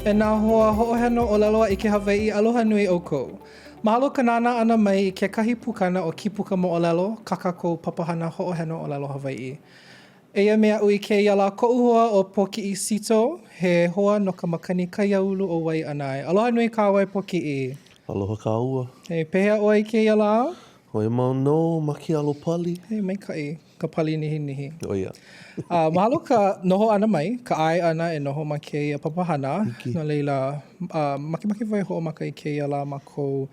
E nā hoa hoʻoheno ʻōlelo a ʻike Hawaiʻi, aloha nui ʻoukou. Mahalo ka nānā ʻana mai i kekahi pukana o Kīpuka Moʻolelo, kā kākou papahana hoʻoheno ʻōlelo Hawaiʻi. Eia me aʻu i kēia lā koʻu hoa ʻo Pōkiʻi Sito, he hoa no ka makani Kaiāulu o Waiʻanae. Aloha nui kāua e Pōkiʻi. Aloha kāua. Hey, pehea ʻoe i kēia lā? ʻOia mau nō ma ke alo pali. Hey, maikaʻi ka pali nihinihi. ʻO ia. Uh, mahalo ka noho ʻana mai, ka ʻae ʻana e noho ma kēia papahana. Hiki. No laila, uh, makemake wau e hoʻomaka i kēia lā ma kou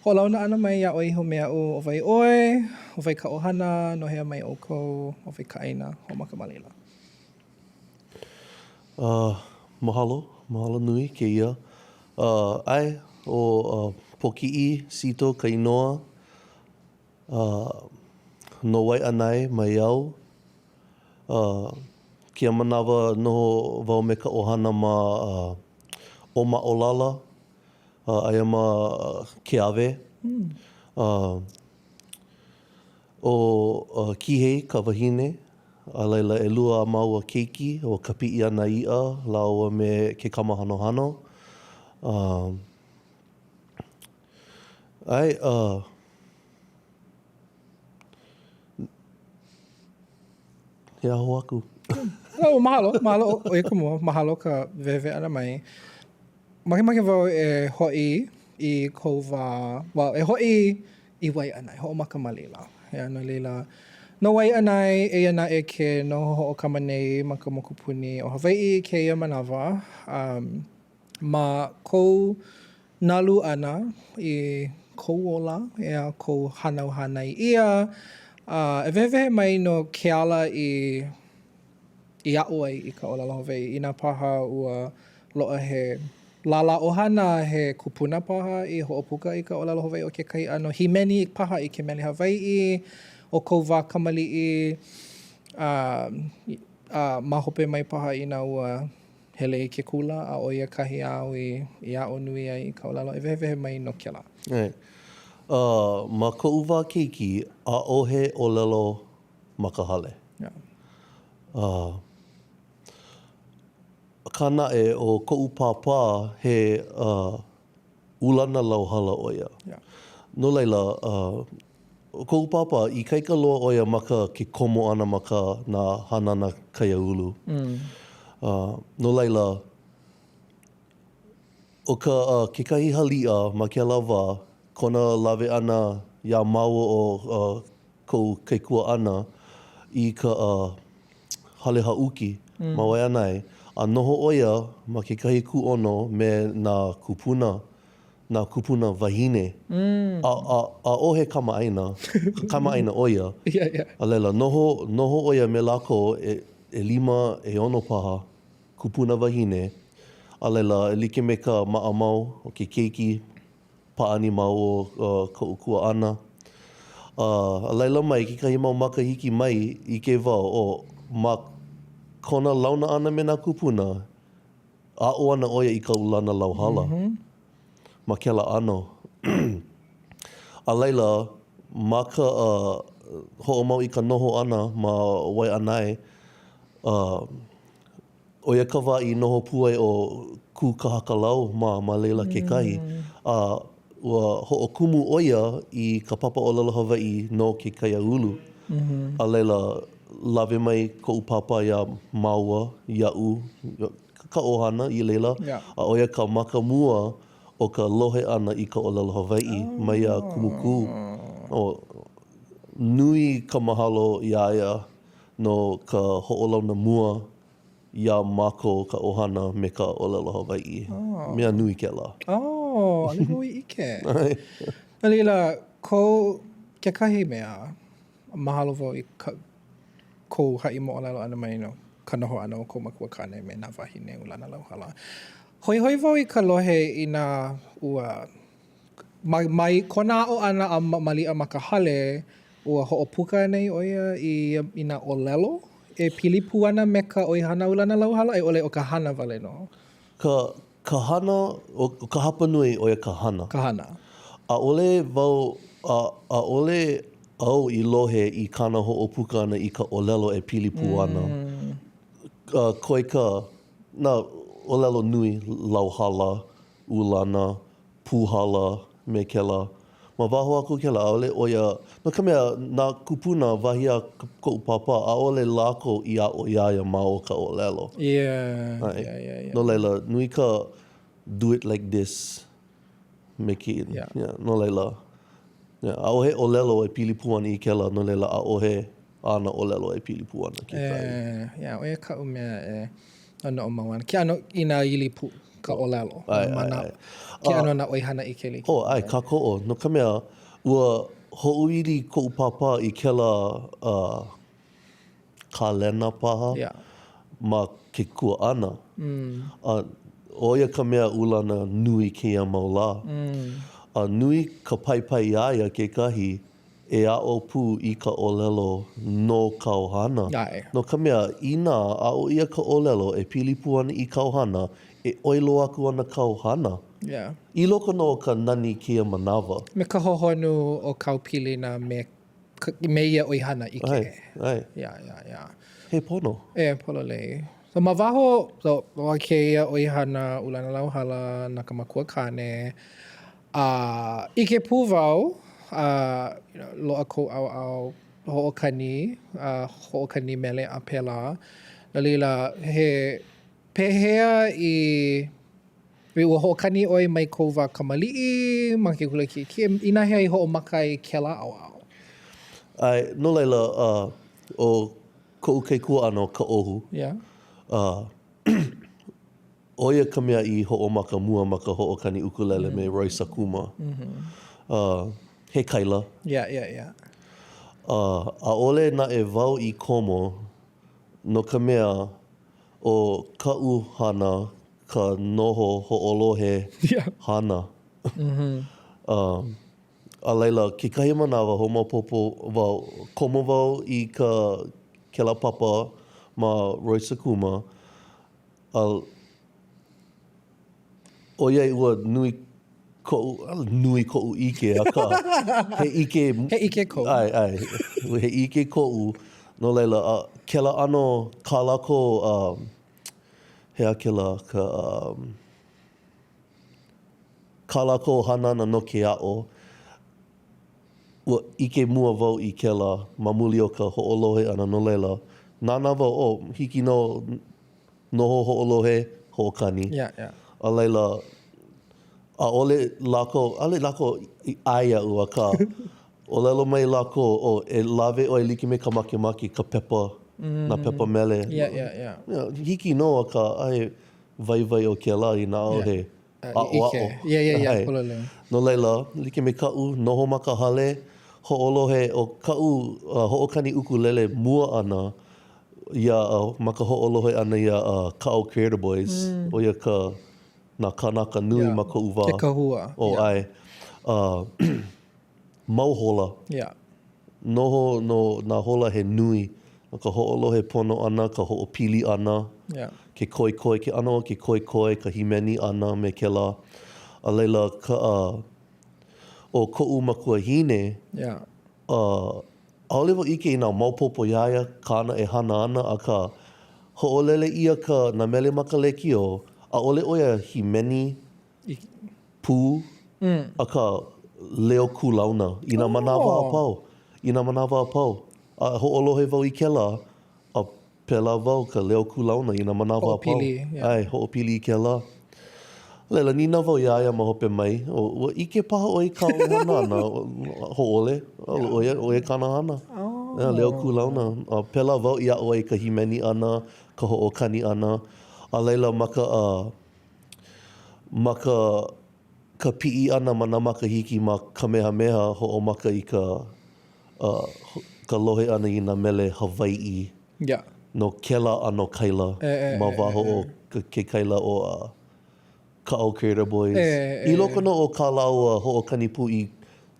Hoʻolauna ʻana mai iā ʻoe iho me aʻu, ʻo wai ʻoe, ʻo wai ka ʻohana, no hea mai ʻoukou, ʻo wai ka ʻāina, hoʻomaka ma laila. Uh, mahalo, mahalo nui kēia. Uh, ʻae, ʻo uh, Pōkiʻi Sito ka inoa, uh, no Waiʻanae mai au. Uh, kēia manawa noho wau me ka ʻohana ma uh, ʻŌmaʻolala, Aia ma Keawe. ʻO Kihei ka wahine, a laila ʻelua a māua keiki, ʻo Kapiʻianaiʻa lāua me Kekamahanohano. ʻAe, He aho aku. Oh, mahalo, mahalo, ʻo ia ka mua, mahalo ka wehewehe ʻana mai. Makemake wau e hoʻi i kou wā, well, e hoʻi i Waiʻanae, hoʻomaka ma laila. Yeah, no laila, no Waiʻanae, eia naʻe ke noho hoʻokama nei ma ka mokupuni o Hawaiʻi i kēia manawa. Um, ma kou nalu ʻana i kou ola, ʻeā, kou hānau hānai ʻia, a e wehewehe mai no ke ala i i aʻo ai i ka ʻōlelo Hawaiʻi. Inā paha ua loaʻa he lālā ʻohana, he kupuna paha i hoʻopuka i ka ʻōlelo Hawaiʻi o kekahi ʻano, hīmeni paha i ke mele Hawaiʻi o kou wā kamaliʻi, a, a ma hope mai paha inā ua hele i ke kula, a ʻo ia kahi āu i, i aʻo nui ai i ka ʻōlelo. E wehewehe mai no kēlā. ʻAe. Uh, ma koʻu wā keiki, ʻaʻohe ʻōlelo ma ka hale. Yeah. Uh, akā naʻe, ʻo koʻu pāpā, he uh, ulana lauhala ʻo ia. Yeah. No laila, uh, ʻo koʻu pāpā, ikaika loa ʻo ia ma ka ke komo ʻana ma ka nā hanana kaiāulu. Mm. Uh, no laila, ʻo ka uh, kekahi haliʻa ma kēlā wā, kona lawe ʻana iā māua ʻo uh, koʻu kaikuaʻana i ka uh, hale haʻuki mm. ma Waiʻanae, a noho ʻo ia ma kekahi kūʻono me nā kūpuna, nā kūpuna wahine. Mm. A, a, ʻaʻohe kamaʻāina, kamaʻāina ʻo ia. Yeah, yeah. A laila, noho, noho ʻo ia me lākou e, ʻelima, ʻeono paha kūpuna wahine. A laila, e like me ka maʻamau o ke keiki, pāʻani māua ʻo koʻu kuaʻana. A laila mai kekahi mau makahiki mai, ʻike wau, ʻo ma kona launa ʻana me nā kūpuna, aʻo ana ʻo ia i ka ulana lauhala ma kēlā ʻano. A laila, ma ka hoʻomau i ka noho ʻana ma Waiʻanae, ʻO ia ka wā i noho pū ai ʻo Kūkahakalau mā ma laila kekahi, a ua hoʻokumu ʻo ia i ka papa ʻōlelo Hawaiʻi no ke kaiāulu. A laila, lawe mai koʻu pāpā iā māua, iaʻu, ka ʻohana i laila, a ʻo ia ka maka mua o ka lohe ʻana i ka ʻōlelo Hawaiʻi maiā Kumu Kū. Nui ka mahalo iā ia no ka hoʻolauna mua iā mākou ka ʻohana me ka ʻōlelo Hawaiʻi. Mea nui kēlā. Oh, ʻaʻole wau i ʻike. No laila, kou kekahi mea, mahalo wau i ka kou haʻi moʻolelo ʻana mai no ka noho ʻana o kou makuakāne me nā wāhine ulana lauhala. Hoihoi wau i ka lohe inā ua Ma, mai kona aʻo ʻana a maliʻa ma ka hale, ua hoʻopuka anei ʻo ia i, i nā ʻōlelo e pili pū ana me ka ʻoihana ulana lauhala a i ʻole ʻo ka hana wale nō? Ka, ka hana, ʻo ka hapanui ʻo ia ka hana. Ka hana. ʻAʻole wau, a, ʻaʻole au i lohe i kāna hoʻopuka ʻana i ka ʻōlelo e pili pū ana. Mm. Koe ka, nā. ʻōlelo nui, lauhala, ulana, pūhala, me kēlā. Ma waho aku kēlā, ʻaʻole ʻo ia, no ka mea, nā kūpuna, wahi a koʻu pāpā, ʻaʻole lākou i aʻo iā ia ma o ka ʻōlelo. Yeah, yeah, yeah, yeah. No laila, nui ka do it like this me ke, yeah. Yeah, no laila, yeah, ʻaʻohe ʻōlelo e pili pū ana i kēlā, no laila, ʻaʻohe āna ʻōlelo e pili pū ana kekahi. Eh, yeah, ʻo ia kaʻu mea e noʻonoʻo mau ana. Ke ʻano inā ili pū ka ʻōlelo. ʻAe, ʻae, ʻae. Ke ʻano nā ʻoihana ʻike like. Oh, ʻae, kākoʻo. No ka mea, ua hoʻoili koʻu pāpā i kēlā uh, kalena paha yeah. ma ke kuaʻana. Mm. A ʻo ia ka mea ulana nui kēia mau lā. Mm. A nui ka paipai iā ia kekahi e aʻo pū i ka ʻōlelo no ka ʻohana. ʻAe. No ka mea, inā aʻo ʻia ka ʻōlelo e pili pū ana i ka ʻohana, e ʻoi loa aku ana ka ʻohana. Yeah. I loko nō o ka nani kēia manawa. Me ka hohonu o kāu pilina me, me ia ʻoihana ʻike. ʻAe, ʻae. Yeah, yeah, yeah. He pono. E, pololei. So ma waho so, o kēia ʻoihana ulana lauhala na ka makua kāne, A ʻike pū wau, a you know, loaʻa kou ʻaoʻao hoʻokani, a hoʻokani mele a pēlā. No laila, he pehea i ua hoʻokani ʻoe mai kou wā kamaliʻi ma ke kula kiʻekiʻe, inahea i hoʻomaka ai kēlā ʻaoʻao? ʻAe, no laila, uh, ʻo koʻu kaikuaʻana ʻo Kaʻohu, Yeah. uh, ʻO ia ka mea i hoʻomaka mua ma ka hoʻokani ʻukulele me Roy Sakuma. Uh, he kaila. Yeah, yeah, yeah. Uh, ʻaʻole naʻe wau i komo no ka mea, ʻo kaʻu hana ka noho hoʻolohe yeah. hana. Mm -hmm. uh, a laila, kekahi manawa, hoʻomaopopo wau, komo wau i ka kēlā papa ma Roy Sakuma, A ʻoiai ua nui koʻu, ʻaʻole nui koʻu ʻike, akā, he ʻike. He ʻike kou. ʻAe, ʻae. He ʻike koʻu, no laila, a kēlā ʻano kā lākou, um, he aha kēlā, ka, um, kā lākou hana ʻana no ke aʻo, Ua ʻike mua wau i kēlā ma muli o ka hoʻolohe ʻana, no laila, nānā wau, oh, hiki nō noho hoʻolohe, hoʻokani. Yeah, yeah. A laila, ʻaʻole lākou, ʻaʻole lākou i ʻae iaʻu, akā, ʻōlelo mai lākou, oh, e lawe ʻoe like me ka makemake ka pepa, nā pepa mele. Yeah, yeah, yeah. Yeah, hiki nō, akā, ʻaʻohe waiwai o kēlā inā ʻaʻohe. Yeah. Aʻoaʻo. Yeah, yeah, yeah, pololei. No laila, like me kaʻu noho ma ka hale, hoʻolohe, ʻo kaʻu hoʻokani ʻukulele mua ʻana iā, ma ka hoʻolohe ʻana iā Kaʻo Creator Boys, ʻo ia ka, nā kānaka nui ma koʻu wā. Ke kahua. Oh, ʻae. Mau hola. Yeah. Noho no nā hola he nui no ka hoʻolohe pono ʻana, ka hoʻopili ʻana, yeah. ke koikoi, ke ʻano o ke koikoi, ka hīmeni ʻana me kēlā. A laila, ka, uh, ʻo koʻu makuahine, yeah. uh, ʻaʻole wau ʻike inā maopopo iā ia kāna e hana ana, akā, hoʻolele ʻia ka nā mele ma ka lēkiō, ʻaʻole ʻo ia hīmeni pū, akā, leo kūlauna i nā manawa a pau, i nā manawa a pau. A hoʻolohe wau i kēlā, a pēlā wau ka leo kūlauna i nā manawa a pau. Hoʻopili, yeah. ʻAe, hoʻopili i kēlā. A laila, nīnau wau iā ia ma hope mai, ua ʻike paha ʻoe i kāu e hana ana? Hōʻole, ʻo ia, ʻo ia kāna hana. Oh. Yeah, leo kūlauna. A pēlā wau i aʻo ai i ka hīmeni ʻana, ka hoʻokani ʻana. A laila, ma ka, uh, Ma ka ka piʻi ʻana ma nā makahiki ma Kamehameha, hoʻomaka i ka uh, ka lohe ʻana i nā mele Hawaiʻi yeah. no kēlā ʻano kaila e, e, ma e, waho e, o ke, ke kaila o uh, Kaʻo Creator Boys. E, e, I loko nō o kā lāua hoʻokani pū i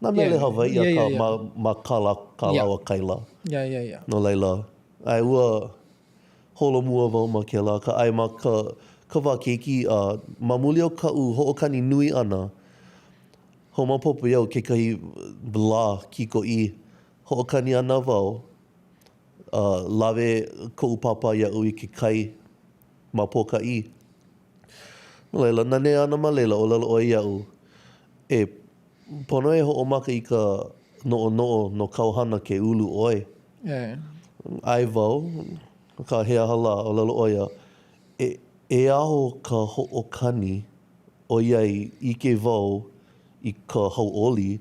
nā mele yeah. Hawaiʻi yeah, akā yeah, yeah. ma, ma kā, lā, kā yeah. lāua kaila. Yeah, yeah, yeah. No laila, ʻae, ua Holomua wau ma kēlā ka ʻae ma ka ka wā keiki a ma muli o kaʻu hoʻokani nui ʻana, hoʻomaopopo iaʻu kekahi lā kikoʻī hoʻokani ana wau a lawe koʻu pāpā iaʻu i ke kai ma Pōkaʻī. No laila, nanea ana ma laila, ʻōlelo ʻoe iaʻu, e pono e hoʻomaka i ka noʻonoʻo no kāu hana ke ulu ʻoe. ʻAe wau, akā he aha lā, ʻōlelo ʻo ia, e, e aho ka hoʻokani ʻoiai ʻike wau i ka hauʻoli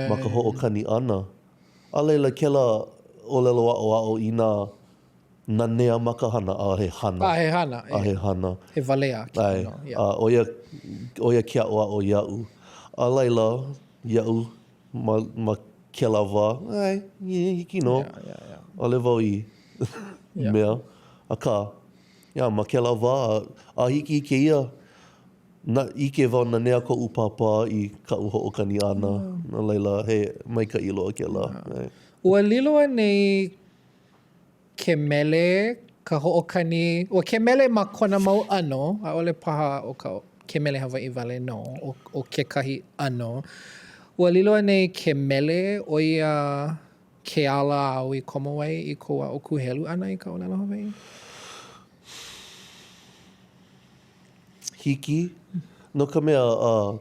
ma ka hoʻokani ʻana. A laila, kēlā ʻōlelo aʻoaʻo inā nanea ma ka hana, a he hana. A he hana, A he hana. He walea ke ʻano. ʻAe, a ʻo ia, ʻo ia ke aʻoaʻo iaʻu. A laila, iaʻu ma, ma kēlā wā, ʻae, hiki nō. ʻAʻole wau i mea, akā, yeah, ma kēlā wā, a hiki i kēia, na, ʻike wau nanea koʻu pāpā i kaʻu hoʻokani ʻana, no laila, he maikaʻi loa kēlā. Ua lilo anei ke mele, ka hoʻokani, ua ke mele ma kona mau ʻano, ʻaʻole paha ʻo ka ke mele Hawaiʻi wale nō, ʻo, ʻo kekahi ʻano. Ua lilo anei ke mele ʻo ia ke ala āu i komo ai i kou aʻo kūhelu ʻana i ka ʻōlelo Hawaiʻi? Hiki, no ka mea, uh,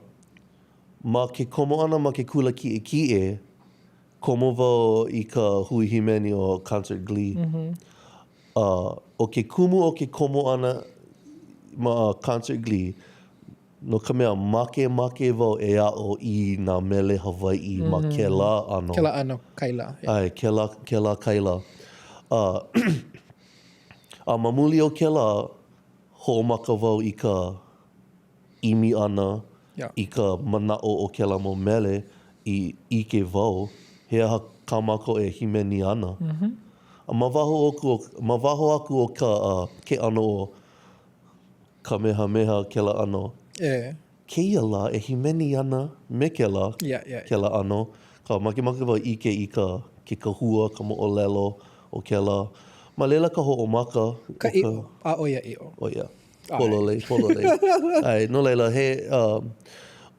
ma ke komo ʻana ma ke kula kiʻekiʻe, Komo wau i ka hui hīmeni ʻo Concert Glee. A ʻo ke kumu o ke komo ʻana ma Concert Glee, no ka mea, makemake wau e aʻo i nā mele Hawaiʻi ma kēlā ʻano. Kēlā ʻano kaila. ʻAe, kēlā, kēlā kaila. A, a ma muli o kēlā, hoʻomaka wau i ka ʻimi ʻana i ka manaʻo o kēlā mau mele i ʻike wau he aha kā mākou e hīmeni ana. A ma waho aku, ma waho aku o ka, ke ʻano o Kamehameha kēlā ʻano. Kēia lā e hīmeni ana me kēlā, kēlā ʻano. Ka makemake wau e ʻike i ka, ke kahua, ka moʻolelo o kēlā. Ma laila ka hoʻomaka. Ka ʻiʻo, a ʻoiaʻiʻo. ʻO ia. Pololei, pololei. ʻAe, no laila, he, uh,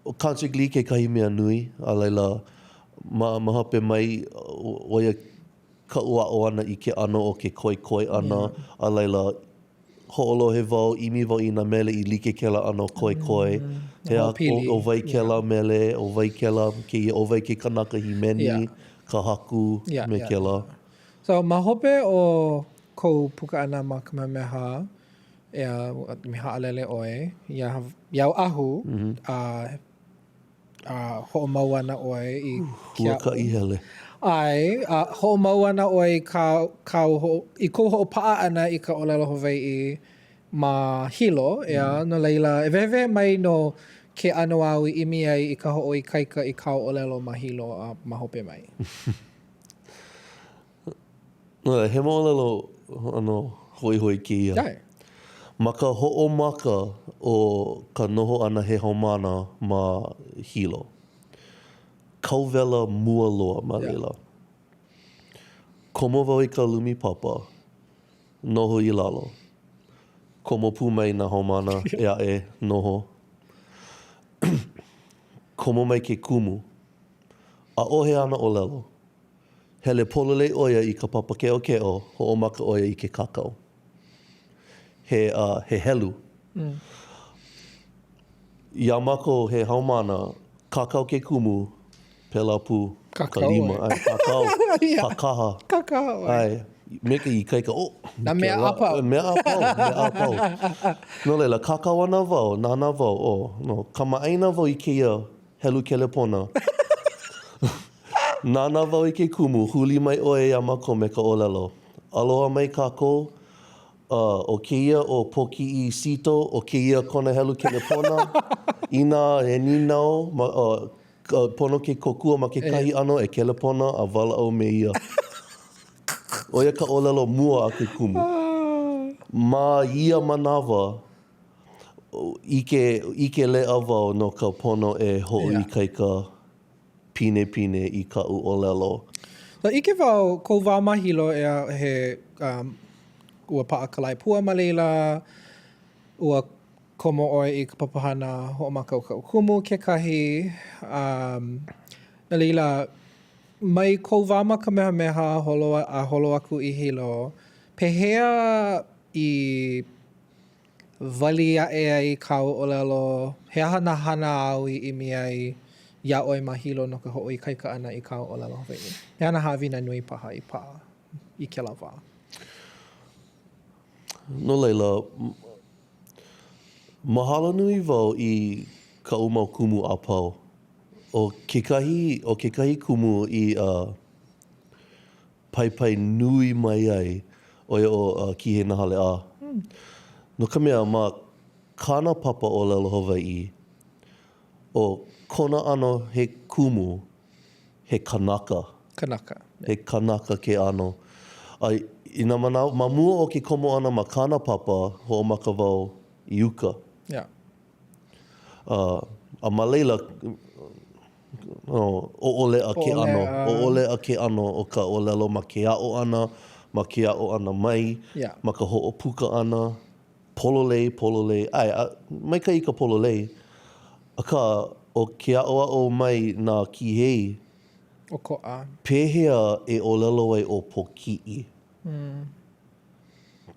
ʻo Concert Glee kekahi mea nui, a laila, ma, ma hope mai, ʻo ia kaʻu aʻo ʻana i ke ʻano o ke koikoi ʻana, a laila, hoʻolohe wau, ʻimi wau i nā mele i like kēlā ʻano koikoi. He aha, ʻo wai kēlā mele, ʻo wai kēlā kēia, ʻo wai ke kanaka hīmeni, ka haku me kēlā. So, ma hope o kou puka ʻana ma Kamehameha, ʻEā, ua haʻalele ʻoe iā, iā Oʻahu, a, a hoʻomau ana ʻoe i ke aʻo. Huakaʻi hele. ʻAe, a hoʻomau ana ʻoe i kā, kāu hoʻo, i kou hoʻopaʻa ʻana i ka ʻōlelo Hawaiʻi ma Hilo, ʻeā, no laila, e wehewehe mai no ke ʻano āu i ʻimi ai i ka hoʻoikaika i kāu ʻōlelo ma Hilo a ma hope mai. He moʻolelo ʻano hoihoi kēia. ʻAe. Ma ka hoʻomaka o ka noho ʻana he haumāna ma Hilo. Kauwela mua loa ma laila. Komo wau i ka lumi papa, noho i lalo. Komo pū mai nā haumāna ʻē aʻe, noho. Komo mai ke kumu. ʻAʻohe āna ʻōlelo. Hele pololei ʻo ia i ka papa keʻokeʻo, hoʻomaka ʻo ia i ke kākau. He, uh, he helu. Mm. Iā mākou he haumāna, kākau ke kumu, pēlā pū ka lima. ʻAe, kākau, yeah. Kakaha. Kakaha ʻoe. ʻAe, me ka ikaika, oh! Nā mea a pau. Mea a pau, mea a pau. No laila, kākau ana wau, nānā wau, oh, no, kamaʻāina wau i kēia Helu kelepona. Nānā wau i ke kumu, huli mai ʻo ia iā mākou me ka ʻōlelo, Aloha mai kākou, uh, ʻo kēia ʻo Pōkiʻi Sito, ʻo kēia kona helu kelepona. Inā he nīnau, ma, uh, pono ke kōkua ma kekahi ʻano, e kelepona a walaʻau me ia. ʻO ia ka ʻōlelo mua a ke kumu. Ma ia manawa, ʻike, ʻike leʻa wau no ka pono e hoʻoikaika pinepine i kaʻu ʻōlelo. So ʻike wau, kou wā ma Hilo, ʻeā, he, um, ua paʻa ka lae pua ma laila, ua komo ʻoe i ka papahana hoʻomākaukau kumu kekahi, um, no laila, mai kou wā ma Kamehameha holo, a holo aku i Hilo, pehea i. wali aʻe ai kāu ʻōlelo? He aha nā hana āu i ʻimi ai iā ʻoe ma Hilo no ka hoʻoikaika ʻana i kāu ʻōlelo Hawaiʻi? He aha nā haʻawina nui paha i paʻa i kēlā wā? No laila, mahalo nui wau i kaʻu mau kumu a pau. ʻO kekahi, ʻo kekahi kumu i uh, paipai nui mai ai, ʻo ia ʻo uh, Kihei Nahaleʻā. No ka mea, ma kāna papa ʻōlelo Hawaiʻi, ʻo kona ʻano he kumu, he kanaka. Kanaka. He kanaka ke ʻano. A i nā manawa, ma mua o ke komo ʻana ma kāna papa, hoʻomaka wau i uka. Yeah. A, a ma laila, ʻoʻoleʻa ke ʻano, ʻoʻoleʻa ke ʻano o ka ʻōlelo ma ke aʻo ʻana, ma ke aʻo ʻana mai, yeah. ma ka hoʻopuka ʻana, pololei, pololei, ʻae, a, maikaʻi ka pololei, akā, ʻo ke aʻoaʻo mai nā kīhei, ʻokoʻa. Pehea e ʻōlelo ai ʻo pōkiʻi? Mm.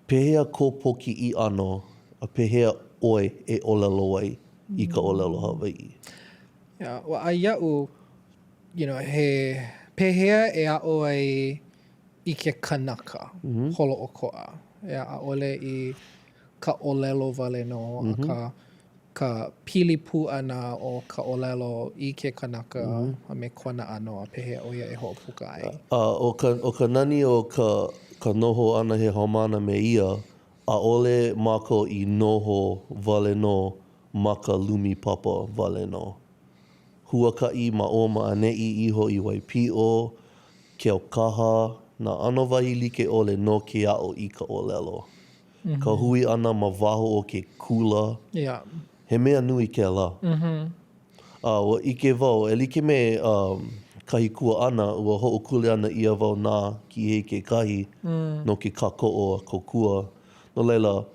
Pehea ko pōkiʻi ʻano a pehea ʻoe e ʻōlelo ai i ka ʻōlelo Hawaiʻi? Yeah, well, a iaʻu, you know, he pehea e aʻo ai i ke kanaka mm -hmm. holoʻokoʻa. Yeah, ʻaʻole i ka ʻōlelo wale nō, mm -hmm. akā ka pili pū ʻana o ka ʻōlelo i ke kanaka mm -hmm. a me kona ʻano a pehea ʻo ia e hoʻopuka ai. A ʻo ka, ʻo ka nani o ka, ka noho ʻana he haumāna me ia, ʻaʻole mākou i noho wale nō ma ka lumi papa wale nō. Huakaʻi ma ʻō ma ʻaneʻi iho i Waipiʻo, Keaukaha, nā ʻano wahi like ʻole no ke aʻo i ka ʻōlelo. Ka hui ʻana ma waho o ke kula, he mea nui kēlā. A ua ʻike wau, e like me kahi kuaʻana, ua hoʻokuleana ʻia wau na Kīhei kekahi no ke kākoʻo a kōkua. No laila,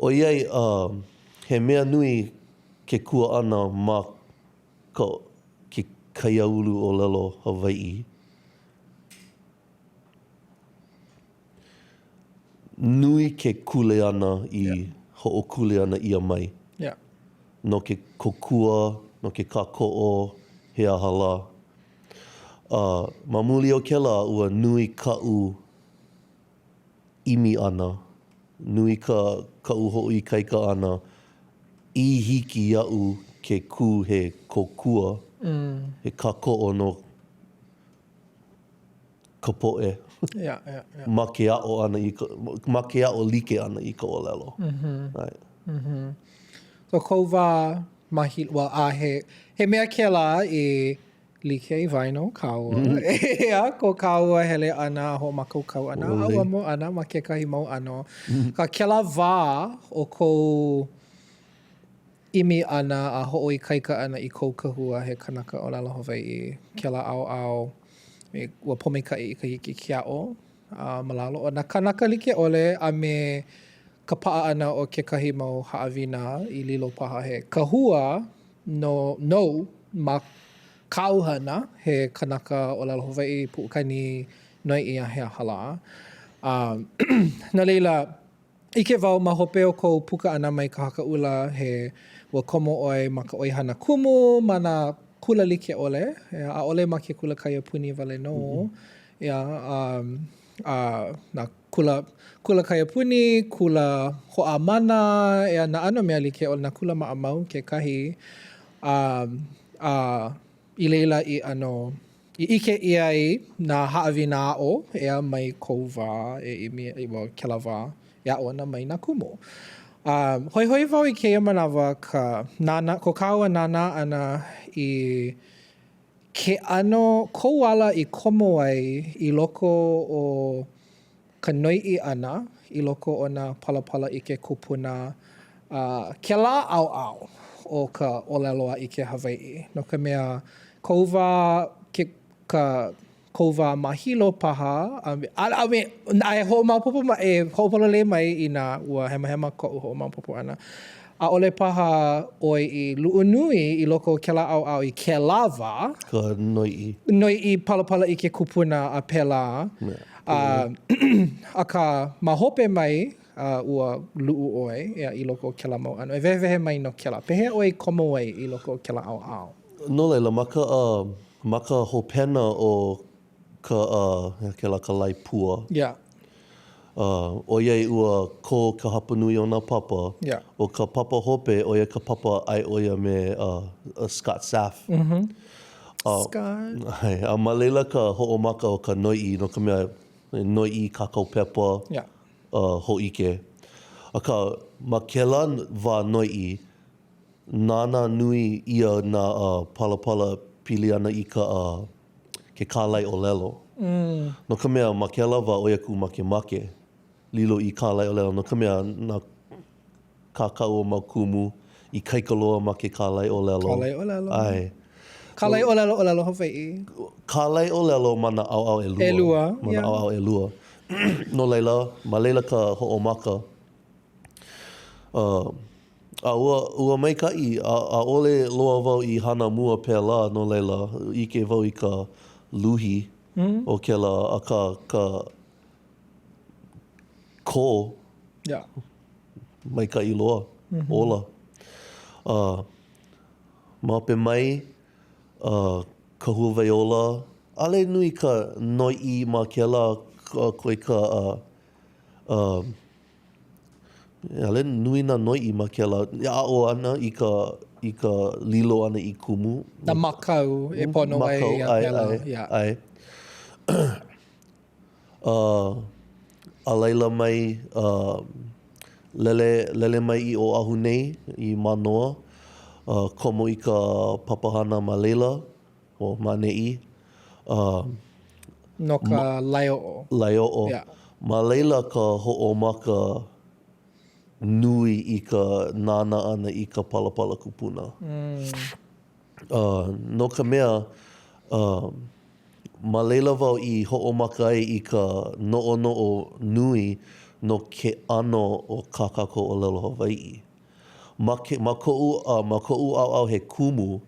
ʻoiai he mea nui ke kuaʻana ma ka ke kaiāulu ʻōlelo Hawaiʻi. Nui ke kuleana i hoʻokuleana ʻia mai no ke kōkua, no ke kākoʻo, he aha lā. A ma muli o kēlā, ua nui kaʻu ʻimi ʻana, nui ka kaʻu hoʻoikaika ʻana i hiki iaʻu ke kū he kōkua, he kākoʻo no ka poʻe ma ke aʻo ʻana i ka, ma ke aʻo like ʻana i ka ʻōlelo. Right. So kou wā ma Hilo, well, a he, he mea kēlā i like i waena o kāua. Eā, ko kāua hele ʻana a hoʻomākaukau ʻana, a ʻauamo ʻana ma kekahi mau ʻano. Akā kēlā wā o kou ʻimi ʻana a hoʻoikaika ʻana i kou kahua he kanaka ʻōlelo Hawaiʻi, kēlā ʻaoʻao, ua pōmaikaʻi i ka hiki ke aʻo a ma lalo o nā kānaka like ʻole a me ka paʻa ʻana o kekahi mau haʻawina i lilo paha he kahua no nou ma kāu hana he kanaka ʻōlelo Hawaiʻi, puʻukani, noiʻi a he aha lā. A no laila, ʻike wau ma hope o kou puka ʻana mai Ka Haka ʻUla, he ua komo ʻoe ma ka ʻoihana kumu ma nā kula like ʻole, ʻaʻole ma ke kula kaiapuni wale nō, ʻeā, a, a nā Kula, kula kaiapuni, kula hoʻāmana, ʻeā, nā ʻano mea like ʻole, nā kula maʻamau kekahi, a, a i laila i ʻano i ʻike ʻia ai nā haʻawina aʻo, ʻeā, mai kou wā e ʻimi, well, kēlā wā e aʻo ana mai nā kumu. A hoihoi wau i kēia manawa ka nānā, ko kāua nānā ʻana i Ke ʻano kou ala i komo ai i loko o ka noiʻi ʻana i loko o nā palapala ʻike kupuna a kēlā ʻaoʻao o ka ʻōlelo a ʻike Hawaiʻi, no ka mea, kou wā ke ka kou wā ma Hilo paha, a me, a me, a e hoʻomaopopo mai, e hoʻopololei mai inā ua hemahema koʻu hoʻomaopopo ʻana. ʻAʻole paha ʻoe i luʻu nui i loko o kēlā ʻaoʻao i kēlā wā. Ka noiʻi. Noiʻi palapala ʻike kupuna a pēlā. A, akā, ma hope mai. a ua luʻu ʻoe yeah, i loko o kēlā mau ʻano. E wehewehe mai no kēlā. Pehea ʻoe i komo ai i loko o kēlā ʻaoʻao? No laila, ma ka, uh, ma ka hopena o ka, uh, kēlā ka lae pua. Yeah. Uh, ʻoiai ua kō ka hapanui o nā papa, yeah. ʻo ka papa hope, ʻo ia ka papa ʻaeʻoia me uh, Scott Saff. Mm -hmm. Uh, Scott. ʻAe, a ma laila ka hoʻomaka o ka noiʻi, no ka mea, noiʻi kākau pepa, yeah. uh, hōʻike. Akā, ma kēlā wā noiʻi, nānā nui ʻia nā uh, palapala pili ana i ka uh, ke kālaiʻōlelo. No ka mea, ma kēlā wā ʻo ia kuʻu makemake lilo i kālaiʻōlelo, no ka mea, na kā kāua mau kumu ikaika loa ma ke kālaiʻōlelo. Kālaiʻōlelo. ʻAe. Kālaiʻōlelo ʻōlelo Hawaiʻi. Kālaiʻōlelo ma nā ʻaoʻao ʻelua. ʻElua, Ma nā ʻaoʻao ʻelua. No laila, ma laila ka hoʻomaka. Uh, a ua, ua maikaʻi, a, ʻaʻole loa wau i hana mua pēlā, no laila, ʻike wau i ka luhi mm. o kēlā, akā ka kō yeah. maikaʻi loa, mm -hmm. ola. Uh, ma hope mai, uh, Kahuawaiola, ʻaʻole nui ka noiʻi ma kēlā, koe ka uh, uh, ʻAʻole nui nā noiʻi ma kēlā aʻo ʻana i ka i ka lilo ʻana i kumu. Nā makau e pono ai Makau, a ʻae, pēlā. ʻae, Yeah. ʻae. Uh, a laila mai, uh, lele, lele mai i Oʻahu nei, i Mānoa, uh, komo i ka papahana ma laila, o ma ʻaneʻi. Uh, No ka laeoʻo. Laeoʻo. Yeah. Ma laila ka hoʻomaka nui i ka nānā ʻana i ka palapala kupuna. Mm. Uh, no ka mea, uh, ma laila wau i hoʻomaka ai i ka noʻonoʻo nui no ke ʻano o kā kākou ʻōlelo Hawaiʻi. Ma, ke, ma, koʻu, uh, ma koʻu ʻaoʻao he kumu,